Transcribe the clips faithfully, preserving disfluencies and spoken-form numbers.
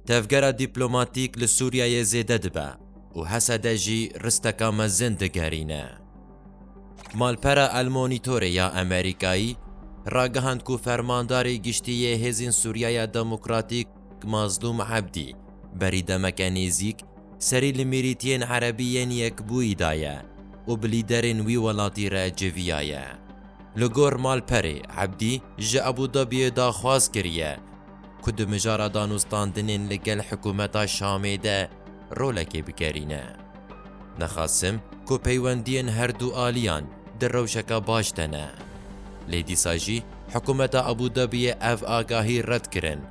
Tevgera dîplomatîk li Sûriyeyê zêde dibe û Hesede jî risteka mezin digerîne. Malpera El Monitorê ya Amerîkayî ragihand ku fermandarê giştî yê Hêzên Sûriyeya Demokratîk Mazlûm Ebdî berî demeke nêzîk serî li mîrîtiyên erebî yên Yekbûyî de ye û bi lîderên wî welatî re civiyaye. Li gor malperê, Ebdî ji Ebû Dabiyê daxwaz kiriye ku di mijara danûstandinên li gel hikûmeta Şamê de rolekê bigerîne. Nexasim ku peywendiyên her du aliyan di rewşeke baş de ne. Lê dîsa jî hikûmeta Ebû Dabiyê ev agahî red kirin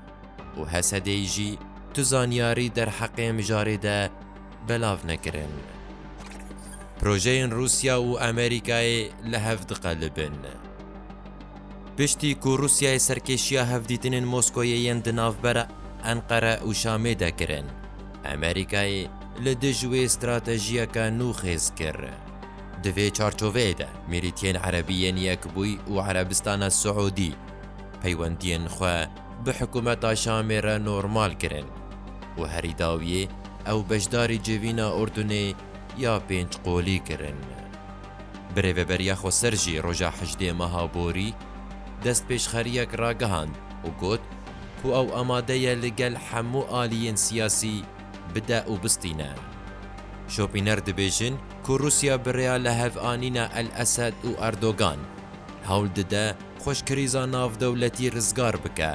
û Hesedê jî tu zanyarî derheqê mijarê de belav nekirin. Projeyên Rûsya û Amerîkayê li hev diqelibin. Piştî ku Rûsyayê serkêşiya hevdîtinên Moskoyê yên di navbera Enqere û Şamê de kirin, Amerîkayê li dij wê stratejiyeke nû xêz kir. Di vê çarçoveyê de, mîrîtiyên erebî yên Yekbûyî û Erebistana Siûdî peywendiyên xwe bi hikûmeta Şamê re normal kirin û herî dawiyê ew beşdarî civîna Urdunê ya pênc qolî kirin. Birêveberiya Xweser jî roja hejdê meha borî destpêşxeriyek ragihand û got ku ew amade ye li gel hemû aliyên siyasî bide û bistîne. Şopîner dibêjin ku Rûsya bi rêya lihev'anîna El Esed û Erdogan hewl dide xweşkrîza navdewletî rizgar bike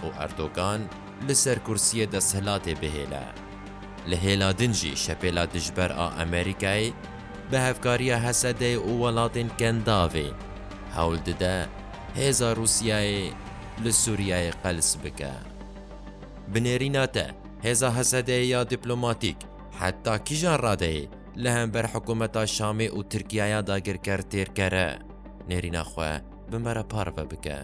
û Erdogan li ser kursiyê desthilatê bihêle. Li hêla din jî şepêla dijber a Amerîkayê bi hevkariya Hesedê û welatên Kendavê hewl dide hêza Rûsyayê li Sûriyeyê qels bike. Bi nêrîna te, hêza Hesedê ya dîplomatîk heta kîjan radeyê li hember hikûmeta Şamê û Tirkiyaya dagirker têr kere, nêrîna xwe bi me re parve bike.